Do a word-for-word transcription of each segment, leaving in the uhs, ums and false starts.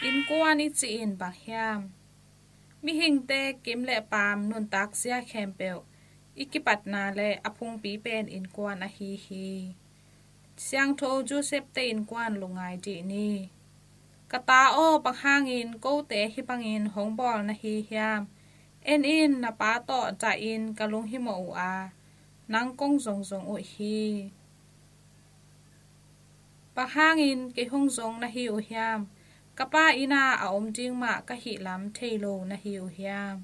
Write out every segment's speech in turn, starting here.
Innkuan i cih in bang hiam? Mihingte kim le paam nuntakzia khempeuh i kipatna le a phungpi pen innkuan ahi hi. Siangtho Joseph-te innkuan lungngai dih ni. Ka ta aw, bang hangin kote hih bangin hong bawl na hi hiam? En in, na pa tawh dahin ka lunghimawh uh a, nang kong zongzong uh hi. Bang hangin kei hong zong na hi uh hiam? Ka pa inn ah a om ding mah ka hih lam thei lo na hi uh hiam?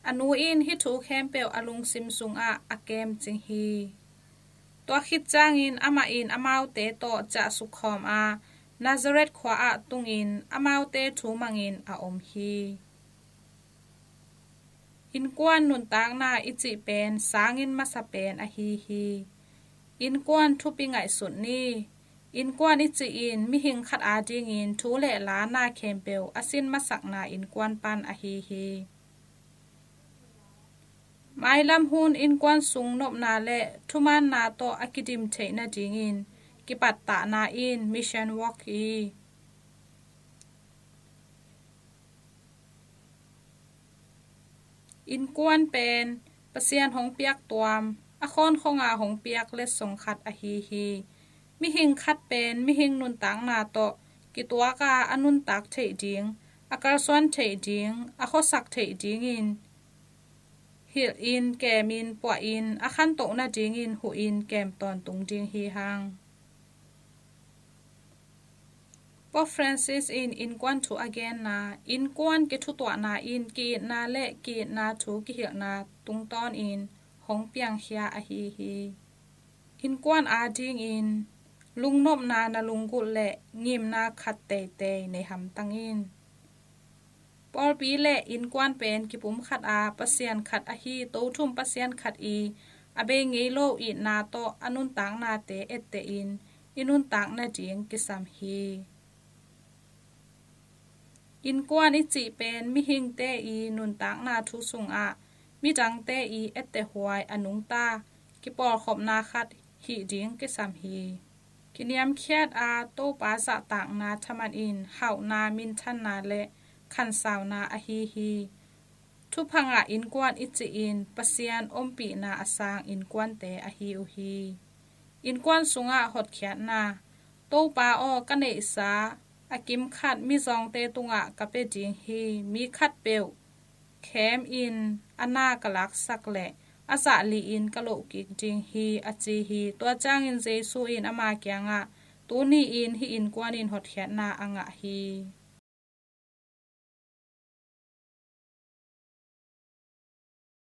A nu in hih thu khempeuh a lungsim sungah a kem cing hi. Tua khit ciangin amah in amaute tawh ciahsuk khawm a, Nazareth khua ah tungin amaute thu mangin a om hi. Innkuan nuntakna i cih pen sangin masa pen ahi hi. Innkuan thupi ngaihsut ni. Innkuan i cih in mihing khat adingin thu le la na khempeuh a sin masakna innkuan pan ahi hi. Mailam hun innkuan sung nopna le thumaanna tawh a kidim theih nadingin kipattahna in mission work hi. Innkuan pen Pasian hong piak tuam, a khawnkhonga hong piak letsong khat ahi hi. Mihing khat pen mihing nuntakna tawh kituak a, a nuntak theih ding, a kalsuan theih ding, a khuasak theih dingin hilhin kemin puahin a khantoh nadingin huhin kem tawntung ding hi hang. Pope Francis in innkuan thu a genna, innkuan kithutuahna in ki-itna le ki-itna thu kihilhna tungtawnin hong piangkhia ahi hi. Innkuan adingin lungnopna na lunggulh le ngimna khat teitei nei hamtang in. Pawlpi le innkuan pen kipum khat a, Pasian khat ahi, tothum Pasian khat i a bei ngei lo itna tawh a nuntaknate ettehin i nuntak nading kisam hi. Innkuan i cih pen mihingte i nuntakna thu sungah midangte i ettehuai a nungta kipawlkhopna khat hih ding kisam hi. Kiniamkhiat a Topa zahtakna thaman in hauhna, minthanna le khansauna ahi hi. Thupha ngah innkuan i cih in Pasian ompihna a sang innkuante ahi uh hi. Innkuan sungah hotkhiatna. Topa aw, ka neihsa a kimkhat mizawngte tungah ka pia ding hi. Mi khatpeuh khemin a na ka laksak le a zah lihin ka lohkik ding hi, a ci hi. Tua ciangin Jesu in ama kiangah, tuni-in hih innkuan in hotkhiatna a ngah hi.